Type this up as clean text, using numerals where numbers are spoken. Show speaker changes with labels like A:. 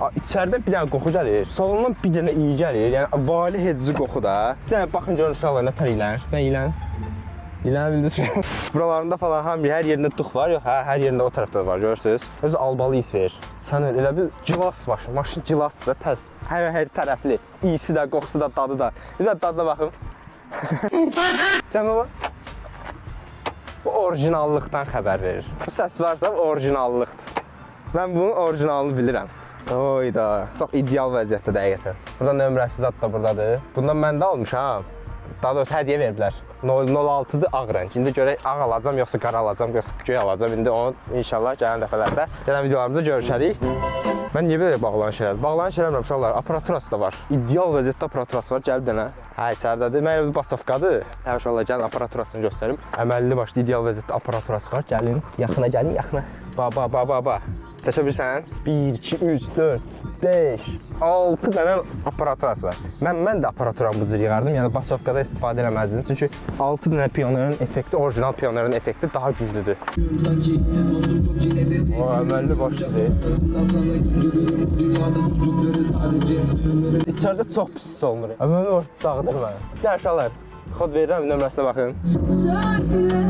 A: İçəridə bir dənə qoxu gəlir. Salondan bir dənə iyi gəlir. Yəni vali hedici qoxu da. Bir dənə baxın görün uşaqlar nə tər iylənir. Nə iylənir? İylənə bildiniz. Buralarında falan hamı hər yerində dux var, yox hə, hər yerində o tərəfdə də var, görürsüz. Özü albalı is verir. Sən elə bil gilas maşın, maşın gilasdır da, təz. Hər tərəfli. İyisi də, qoxusu da, dadı da. Bir də dadına baxın. Sən baba. Bu orijinallıqdan xəbər verir. Bu səs varsa bu orijinallıqdır. Mən bunun orijinalını bilirəm. Oyda, çox ideal vəziyyətdə həqiqətən. Burada nömrəsi zat da buradadır. Bundan mən də almışam. Daha doğrusu hədiyyə veriblər. 006-dır ağ rəng. İndi görək ağ alacam yoxsa qara alacam, yoxsa göy alacam. İndi onu inşallah gələn dəfələrdə, gələn videolarımızda görüşərik. Mən niyə belə bağlanış elədim? Bağlanış eləmirəm uşaqlar. Aparaturası da var. İdeal vəziyyətdə aparaturası var. Gəlib dənə. Hə, içəridədir. Mən elə bil basovkadır. Hə, uşaqlar gəlin aparaturasını göstərim. Əməlli başlı ideal vəziyyətdə aparaturası var. Gəlin, yaxına gəlin, yaxına. Ba ba ba ba ba. Seçə bilirsən? 1 2 3 4 5 6 dənə aparaturası var. Mən də aparaturamı bu cür yığardım. Yəni basovkada istifadə eləməzdim. Çünki 6 dənə pionerin effekti, orijinal pionerin effekti daha güclüdür.
B: Sanki dostum çok çilede.
A: O əməlli başlı deyil.
B: Sana güldürürüm dünyada çocukları sadece sığınırım.
A: İçəridə çox pis hiss olunur. Əməlli başlı dağıdır məni. Gəl uşaqlar, kod verirəm, nömrəsinə baxın.
C: Söyle.